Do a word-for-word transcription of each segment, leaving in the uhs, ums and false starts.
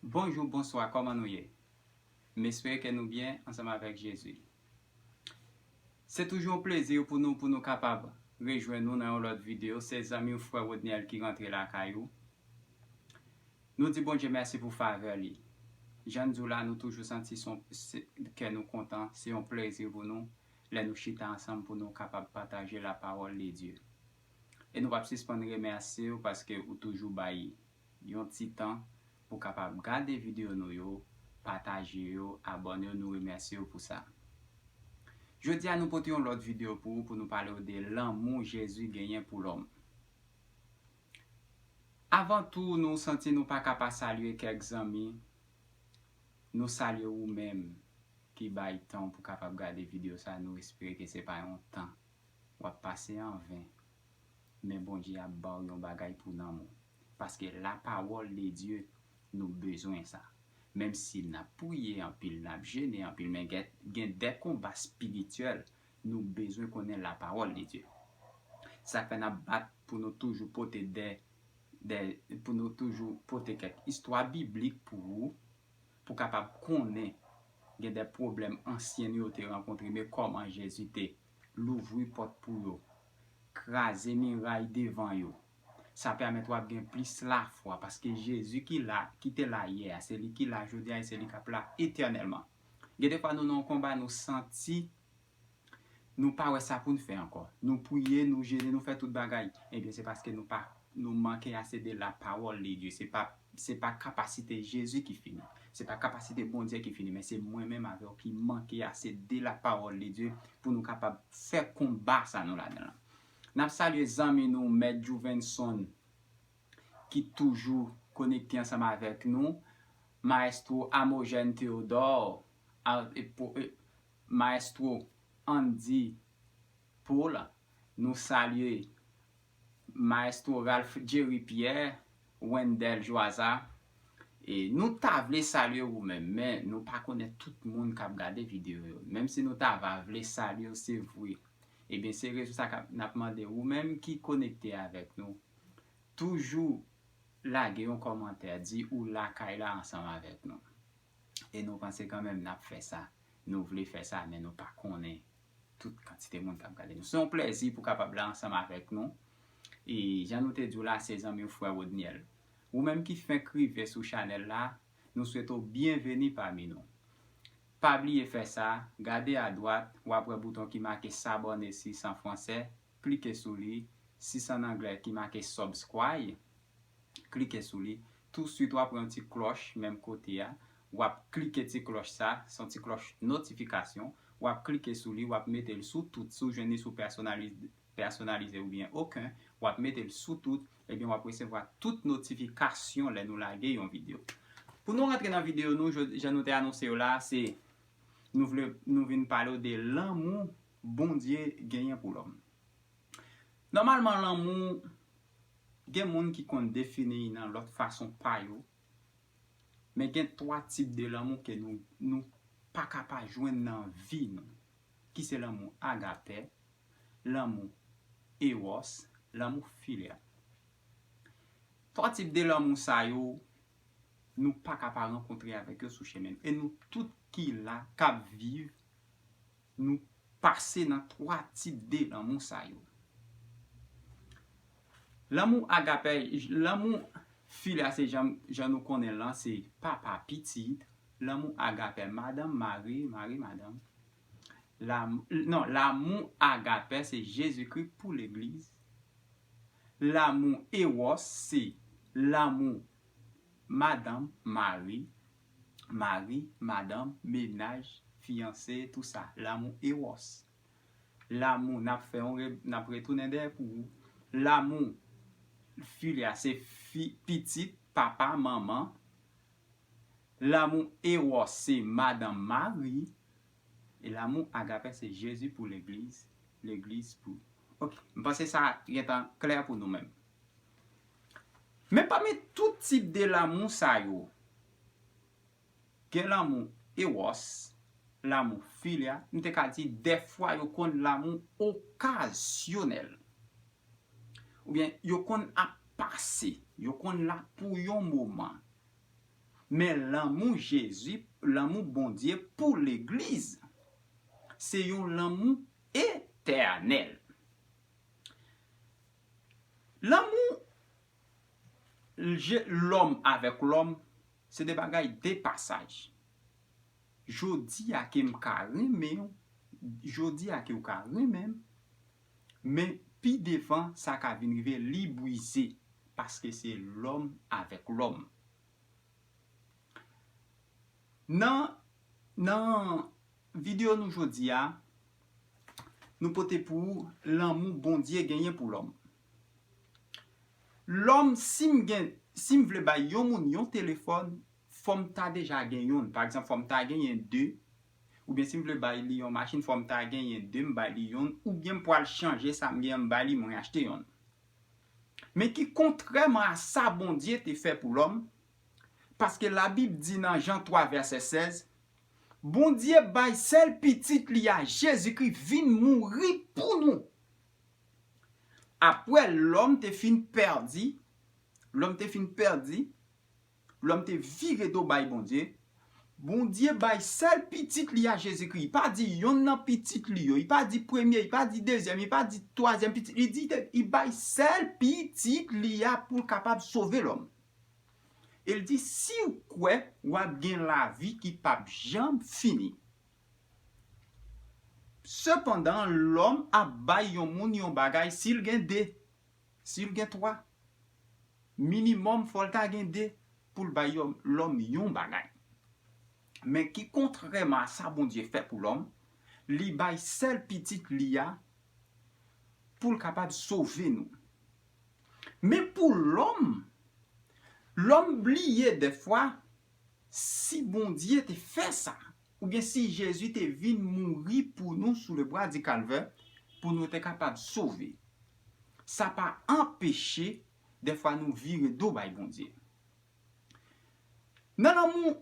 Bonjou, bonswa, kòman nou ye? M espere ke nou byen ansanm avèk Jezi. Se toujou yon plezi pou nou, pou nou kapab rejwenn nou nan yon lòt videyo. Se zanmi w, frè Rodniel ki rantre lakay ou. Nou di Bondye mèsi pou favè li. Jan n di w la, nou toujou santi son, se, kè nou kontan. Se yon plezi pou nou lè nou chita ansanm pou nou kapab pataje lapawòl de Dye. E nou p ap sispann remèsye w paske ou toujou bay yon ti tan pou kapab gade videyo nou yo, pataje yo, abòne yo, nou remèsye w pou sa. Jodi a, nou pote yon lòt videyo pou ou, pou nou pale w de lanmou Jezi genyen pou lòm. Avan tou, nou santi nou pa ka pa salye kèk zanmi. Nou salye ou menm ki bay tan pou kapab gade videyo sa. Nou espere ke se pa yon tan w ap pase anven. Men Bondye ap ba w yon bagay pou nanm ou. Paske lapawòl de Dye, nou bezwen sa. Menm si n ap priye anpil, n ap jene anpil, men gen, gen de konba espirityèl, nou bezwen konnen lapawòl de Dye. Sa k fè n ap bat pou nou toujou pote de, de, pou nou toujou pote kèk istwa biblik pou ou, pou kapab konnen gen de pwoblèm ansyen yo te rankontre, men kòman Jezi te louvri pòt pou yo, kraze miray devan yo. Sa pèmèt w ap gen plis lafwa, paske Jezi ki la, ki te la yè a, se li ki la jodi a, e se li k ap la etènèlman. Gen de fwa nou nan yon konba, nou santi nou pa wè sa pou n fè ankò. Nou priye, nou jene, nou fè tout bagay. Ebyen, se paske nou pa, nou manke ase de lapawòl de Dye. Se pa, se pa kapasite Jezi ki fini. Se pa kapasite Bondye ki fini, men se mwen menm avè w ki manke ase de lapawòl de Dye pou nou kapab fè konba sa nou ladan l lan. N ap salye zanmi nou, Mèt Juvenson, ki toujou konekte ansanm avèk nou, Maestro Amogène Théodore, a, e, po, e, Maestro Andy Paul, nou salye Maestro Ralph Jerry Pierre, Wendell Joaza. E nou ta vle salye ou menm, men nou pa konnen tout moun k ap gade videyo yo. Menm si nou ta va vle salye w, se vre. Ebyen, se rezon sa k ap, n ap mande ou menm ki konekte avèk nou, toujou lage yon kòmantè, di ou lakay la ansanm avèk nou. E nou panse kanmenm n ap fè sa. Nou vle fè sa, men nou pa konnen tout kantite moun k ap gade nou. Se yon plèzi pou kapab la ansanm avèk nou. E jan nou te di w la, se zanmi w frè Rodniel. Ou menm ki fenk rive sou chanèl la, nou swete w byenveni pami nou. Pa bliye fè sa, gade adwat, w ap wè bouton ki make s'abonner si s an fransè, klike sou li, si s an anglè ki make subscribe, klike sou li. Touswit, w ap wè yon ti klòch menm kote a. W ap klike ti klòch sa, se yon ti klòch notifikasyon. W ap klike sou li, w ap mete l sou tout. Si w jwenn li sou pèsonalize, pèsonalize oubyen okenn, w ap mete l sou tout. Ebyen, w ap resevwa tout notifikasyon lè nou lage yon videyo. Pou nou rantre nan videyo nou, jodi, jan nou te anonse yo la, se nou vle, nou vin pale w de lanmou Bondye genyen pou lòm. Nòmalman, lanmou, gen moun ki konn defini l nan lòt fason pa yo, men gen twa tip de lanmou ke nou, nou pa ka pa jwenn nan vi nou, ki se lanmou agape, lanmou eros, lanmou filia. Twa tip de lanmou sa yo, nou pa ka pa rankontre avèk yo sou chemen nou. E nou tout ki la, k ap viv, nou pase nan twa tip de lanmou sa yo. Lanmou agape, lanmou filia, se jan, jan nou konnen l lan, se papa pitit. Lanmou agape, madanm mari, mari madanm. Lam-, non, lanmou agape, se Jezikri pou legliz. Lanmou eros, se lanmou madanm, mari, mari, madanm, mennaj, fiyanse, tou sa. Lanmou eros. Lanmou, n ap fè yon re-, n ap retounen dèyè pou ou. Lanmou filia, se fi, pitit, papa, manman. Lanmou eros, se madanm, mari. E lanmou agape, se Jezi pou legliz, legliz pou. Ok, m panse sa gentan klè pou nou menm. Men pami tout tip de lanmou sa yo, gen lanmou eros, lanmou filia, m te ka di, dèfwa yo konn lanmou okazyonèl. Oubyen yo konn ap pase, yo konn la pou yon moman. Men lanmou Jezi, lanmou Bondye pou legliz, se yon lanmou etènèl. Lanmou je- lòm avèk lòm, se de bagay de pasaj. Jodi a ke m ka renmen w, jodi a ke w ka renmen m, men pi devan sa ka vin rive li brize, paske se lòm avèk lòm. Nan, nan videyo nou jodi a, nou pote pou ou lanmou Bondye genyen pou lòm. Lòm, si m gen, si m vle bay yon moun yon telefòn, fò m ta deja gen yonn. Pa egzanp, fò m ta genyen de. Oubyen si m vle bay li yon machin, fò m ta genyen de, m bay li yonn. Oubyen m pral chanje sa m gen an, m bay li, mwen achte yonn. Men ki kontrèman a sa Bondye te fè pou lòm, paske Labib di nan Jan twa vèsè sèz, Bondye bay sèl pitit li a, Jezikri, vin mouri pou nou. Apre lòm te fin pèdi, lòm te fin pèdi, lòm te vire do bay Bondye, Bondye bay sèl pitit li a, Jezikri. Li pa di yonn nan pitit li yo, li pa di premye, li pa di dezyèm, li pa di twazyèm pitit, li di li bay sèl pitit li a pou l kapab sove lòm. E l di, si w kwè, w ap gen lavi ki p ap janm fini. Sepandan, lòm ap bay yon moun yon bagay si l gen de, si l gen twa. Minimòm, fò l ta gen de pou l bay yon, lòm yon bagay. Men ki kontrèman a sa Bondye fè pou lòm, li bay sèl pitit li a pou l kapab sove nou. Men pou lòm, lòm bliye dèfwa si Bondye te fè sa, oubyen si Jezi te vin mouri pou nou sou le bwa di Kalvè, pou nou te kapab sove. Sa pa anpeche dèfwa nou vire do bay Bondye. Nan lanmou,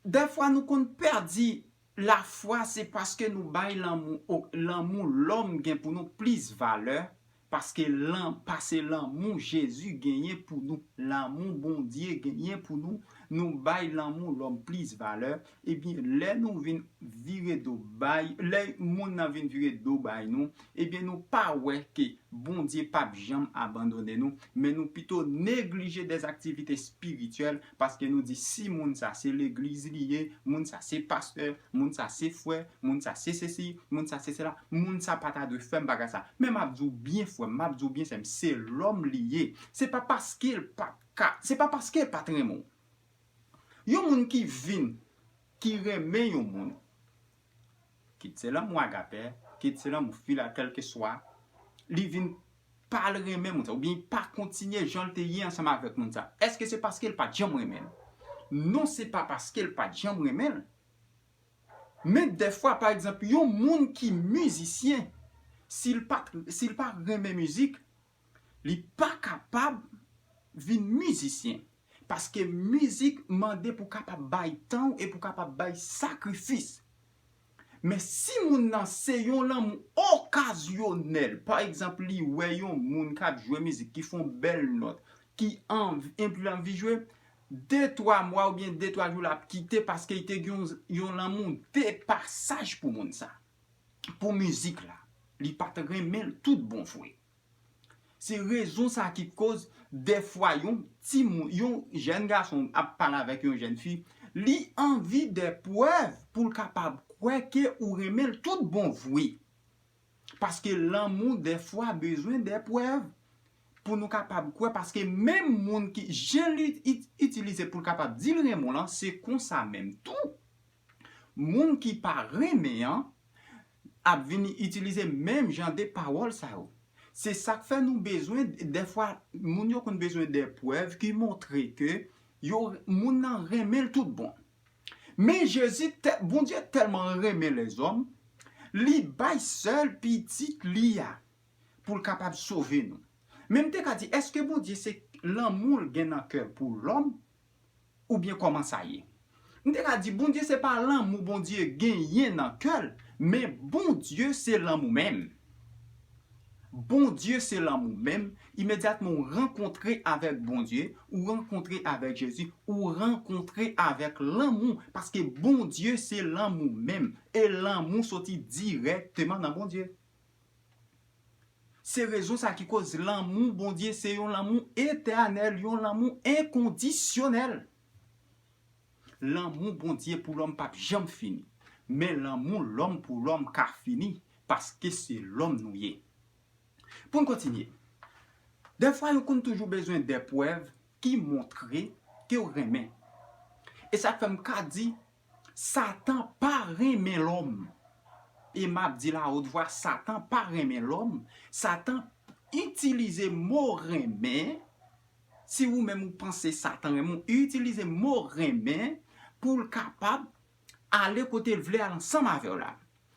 dèfwa nou konn pèdi lafwa, se paske nou bay lanmou, o- lanmou lòm gen pou nou plis valè, paske lan- pase lanmou Jezi genyen pou nou, lanmou Bondye genyen pou nou, nou bay lanmou lòm plis valè. Ebyen, lè nou vin vire do bay, lè moun nan vin vire do bay nou, ebyen, nou pa wè ke Bondye p ap janm abandone nou, men nou pito neglije dèzaktivite espirityèl, paske nou di, si moun sa se legliz li ye, moun sa se pastè, moun sa se frè, moun sa se sesi, moun sa se sela, moun sa pa ta dwe fè m bagay sa. Men m ap di w byen, frè m, m ap di w byen, sè m, se lòm li ye. Se pa paske l pa t ka, se pa paske l pa t renmen w. Yon moun ki vin, ki renmen yon moun, kit se lanmou agapè, kit se lanmou fila, kèlkeswa, li vin pa al renmen moun sa, oubyen li pa kontinye jan l te ye ansanm avèk moun sa. Èske se paske l pa t janm renmen l? Non, se pa paske l pa t janm renmen l. Men dèfwa, pa egzanp, yon moun ki mizisyen, si l pa t- si l pa renmen mizik, li pa kapab vin mizisyen. Paske mizik mande pou kapab bay tan w e pou kapab bay sakrifis. Men si moun nan se yon lanmou okazyonèl, pa egzanp, li wè yon moun k ap jwe mizik, ki fè yon bèl nòt, ki anvi, epi l anvi jwe, de twa mwa oubyen de twa jou l ap kite paske li te gen yon, yon lanmou de pasaj pou moun sa, pou mizik la. Li pa t renmen l tout bon vre. Se rezon sa ki koz dèfwa yon timoun, yon jèn gason ap pale avèk yon jèn fi, li anvi de prèv pou l kapab kwè ke ou renmen l tout bon vre. Paske lanmou dèfwa bezwen de prèv pou nou kapab kwè, paske menm moun ki jan li it- itilize pou l kapab di l renmen w lan, se konsa menm tou. Moun ki pa renmen an ap vin itilize menm jan de pawòl sa yo. Se sa k fè nou bezwen, dèfwa, moun yo konn bezwen de prèv ki montre ke yo, moun nan renmen l tout bon. Men Jezi, tè- Bondye tèlman renmen lèzòm, li bay sèl pitit li a pou l kapab sove nou. Men m te ka di, èske Bondye se lanmou l gen nan kè l pou lòm? Oubyen kòman sa ye? M te ka di, Bondye se pa lanmou Bondye genyen nan kè l, men Bondye se lanmou menm. Bondye se lanmou menm, imedyatman ou rankontre avèk Bondye, ou rankontre avèk Jezi, ou rankontre avèk lanmou, paske Bondye se lanmou menm, e lanmou soti dirèkteman nan Bondye. Se rezon sa ki koz lanmou Bondye se yon lanmou etènèl, yon lanmou enkondisyonèl. Lanmou Bondye pou lòm p ap janm fini, men lanmou lòm pou lòm ka fini, paske se lòm nou ye. Pou n kontinye, dèfwa yo konn toujou bezwen de prèv ki montre ke w renmen. E sa k fè m ka di, Satan pa renmen lòm. E m ap di l a wot vwa, Satan pa renmen lòm. Satan itilize mo renmen. Si ou menm ou panse Satan renmen w, itilize mo renmen pou l kapab ale kote l vle al ansanm avè w la.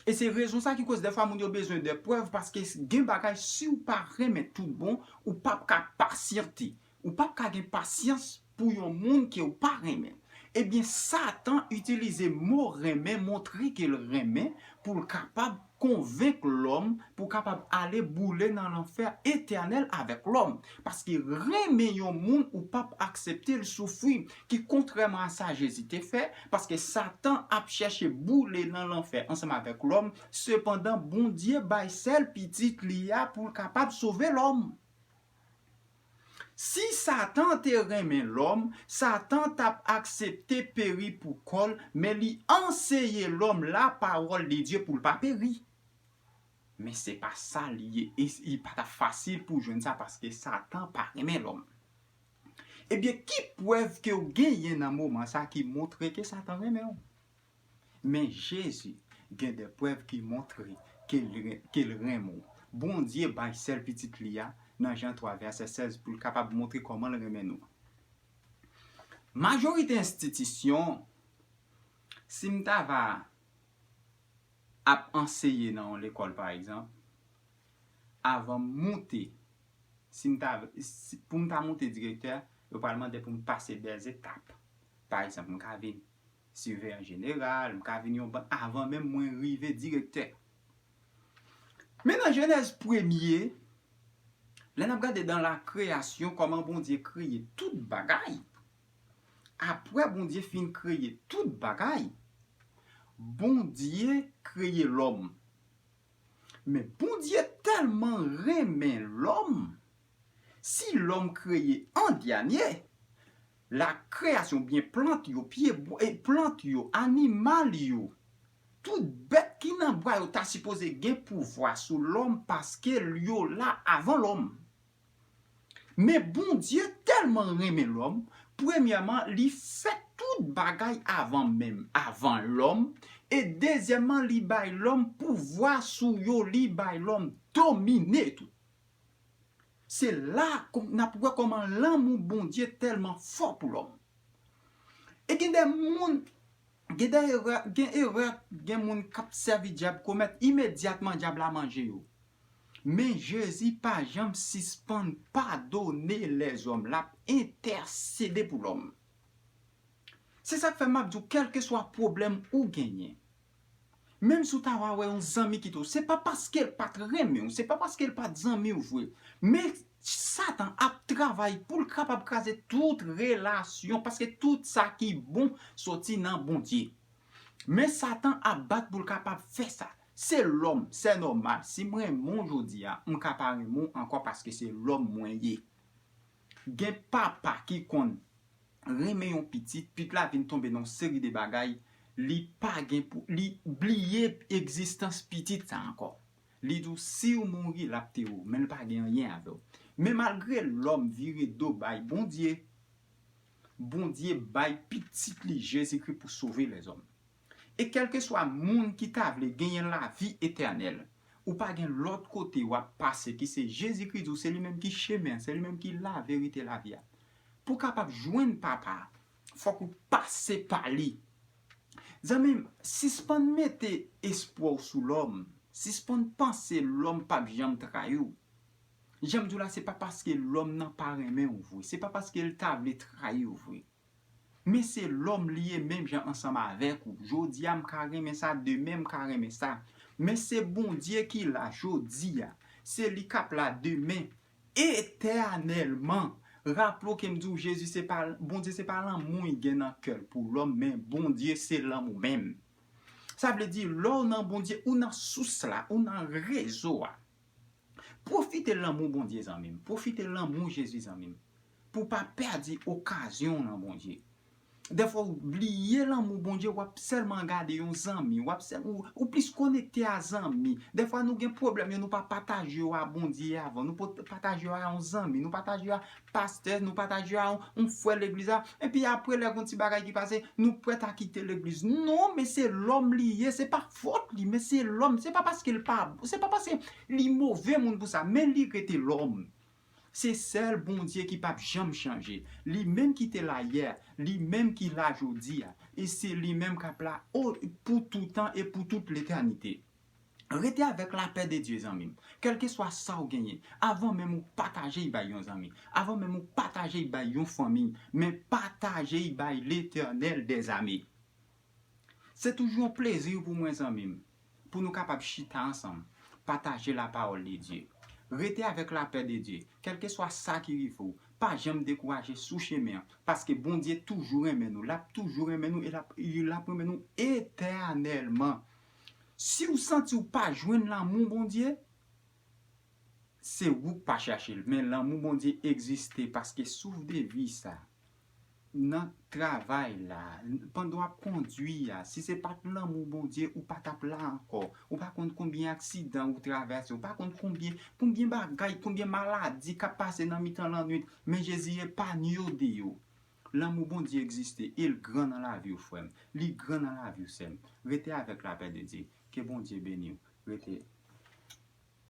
E se rezon sa ki koz dèfwa moun yo bezwen de prèv, paske gen bagay, si w pa renmen tout bon, ou p ap ka pasyante. Ou p ap ka gen pasyans pou yon moun ke w pa renmen. Ebyen, Satan itilize mo renmen, montre ke l renmen, pou l kapab konvenk lòm, pou kapab ale boule nan lanfè etènèl avèk lòm. Paske renmen yon moun, ou p ap aksepte l soufri, ki kontrèman a sa Jezi te fè, paske Satan ap chèche boule nan lanfè ansanm avèk lòm, sepandan Bondye bay sèl pitit li a pou l kapab sove lòm. Si Satan te renmen lòm, Satan t ap aksepte peri pou kò l, men li anseye lòm lapawòl de Dye pou l pa peri. Men se pa sa li ye, e li pa t ap fasil pou w jwenn sa, paske Satan pa renmen lòm. Ebyen, ki prèv ke w genyen nan moman sa ki montre ke Satan renmen w? Men Jezi gen de prèv ki montre ke l, ke l renmen w. Bondye bay sèl pitit li a nan Jan twa vèsè sèz pou l kapab montre kòman l renmen nou. Majorite enstitisyon, si m ta va ap anseye nan yon lekòl, pa egzanp, avan m moute, si m ta, si, pou m ta moute direktè, yo pral mande pou m pase dèzetap. Pa egzanp, m ka vin sivèyan jeneral, m ka vin yon bann avan menm mwen rive direktè. Men nan Jenèz premye, lè n ap gade dan la kreyasyon, kòman Bondye kreye tout bagay, apre Bondye fin kreye tout bagay, Bondye kreye lòm. Men Bondye tèlman renmen lòm, si lòm kreye an dènye, la kreyasyon byen plant yo, pye bwa, e plant yo, animal yo, tout bèt ki nan bwa yo ta sipoze gen pouvwa sou lòm paske yo la avan lòm. Men Bondye tèlman renmen lòm, premyèman, li fè tout bagay avan menm, avan lòm, e dezyèmman, li bay lòm pouvwa sou yo, li bay lòm domine tou. Se la n ap wè kòman lanmou Bondye tèlman fò pou lòm. E gen de moun, gen de erè, gen erè, gen moun k ap sèvi dyab komèt, imedyatman dyab la manje yo. Men Jezi pa janm sispann padone lèzòm, l ap entèsede pou lòm. Se sa k fè m ap di w, kèlkeswa pwoblèm ou genyen, menm si w ta va wè yon zanmi kite w, se pa paske l pa t renmen w, se pa paske l pa t zanmi w vre, men Satan ap travay pou l kapab kraze tout relasyon, paske tout sa ki bon soti nan Bondye. Men Satan ap bat pou l kapab fè sa. Se lòm, se nòmal. Si m renmen w jodi a, m ka pa renmen w ankò paske se lòm mwen ye. Gen papa ki konn renmen yon pitit, pitit la vin tonbe nan yon seri de bagay, li pa gen pou, li bliye egzistans pitit sa ankò. Li di w si w mouri, l ap teye w, men l pa gen anyen avè w. Men malgre lòm vire do bay Bondye, Bondye bay pitit li Jezikri pou sove lèzòm. E kèlkeswa moun ki ta vle genyen lavi etènèl, ou pa gen lòt kote w ap pase ki se Jezikri di w se li menm ki chemen an, se li menm ki laverite, lavi a. Pou w kapab jwenn Papa a, fòk ou pase pa li. Zanmi m, sispann mete espwa w sou lòm. Sispann panse lòm p ap janm trayi w. Jan m di w la, se pa paske lòm nan pa renmen w vre. Se pa paske l ta vle trayi w vre. Men se lòm li ye menm jan ansanm avèk ou. Jodi a m ka renmen sa, demen m ka renmen sa. Men se Bondye ki la jodi a, Se li k ap la demen, etènèlman. Raple w ke m di w, Jezi se pa, Bondye se pa lanmou li gen nan kè l pou lòm, men Bondye se lanmou menm. Sa vle di, lè w nan Bondye, ou nan sous la, ou nan rezo a. Pwofite lanmou Bondye, zanmi m. Pwofite lanmou Jezi, zanmi m. Pou w pa pèdi okazyon w nan Bondye. Dèfwa ou bliye lanmou Bondye, w ap sèlman gade yon zanmi, w ap sèl, ou, ou plis konekte a zanmi. Dèfwa nou gen pwoblèm yo, nou pa pataje yo a Bondye avan, nou pot-, pataje yo a yon zanmi, nou pataje yo a pastè, nou pataje yo a yon, yon frè legliz la. Epi apre lè gon ti bagay ki pase, nou prèt a kite legliz. Non, men se lòm li ye, se pa fòt li, men se lòm. Se pa paske l pa, se pa paske li move moun pou sa, men li rete lòm. Se sèl Bondye ki p ap janm chanje. Li menm ki te la yè, li menm ki la jodi a, e se li menm k ap la o, pou toutan e pou tout letènite. Rete avèk lapè de Dye, zanmi m. Kèlkeswa sa w genyen, avan menm ou pataje y bay yon zanmi, avan menm ou pataje y bay yon fanmi, men pataje y bay Letènèl dèzame. Se toujou yon plezi pou mwen, zanmi m, pou nou kapab chita ansanm, pataje lapawòl de Dye. Rete avèk lapè de Dye, kèlkeswa sa ki rive w, pa janm dekouraje sou chemen an, paske Bondye toujou renmen nou, l ap toujou renmen nou e l ap, l ap renmen nou etènèlman. Si w santi w pa jwenn lanmou Bondye, se ou k pa chèche l, men lanmou Bondye egziste, paske souf de vi sa, nan travay la, pandan w ap kondui a, si se pa t lanmou Bondye, ou pa t ap la ankò. Ou pa konn konbyen aksidan ou travèse, ou pa konn konbyen, konbyen bagay, konbyen maladi k ap pase nan mitan lannwit, men Jezi epanye w de yo. Lanmou Bondye egziste e l gran nan lavi w, frè m. Li gran nan lavi w, sè m. Rete avèk lapè de Dye. Ke Bondye beni w. Rete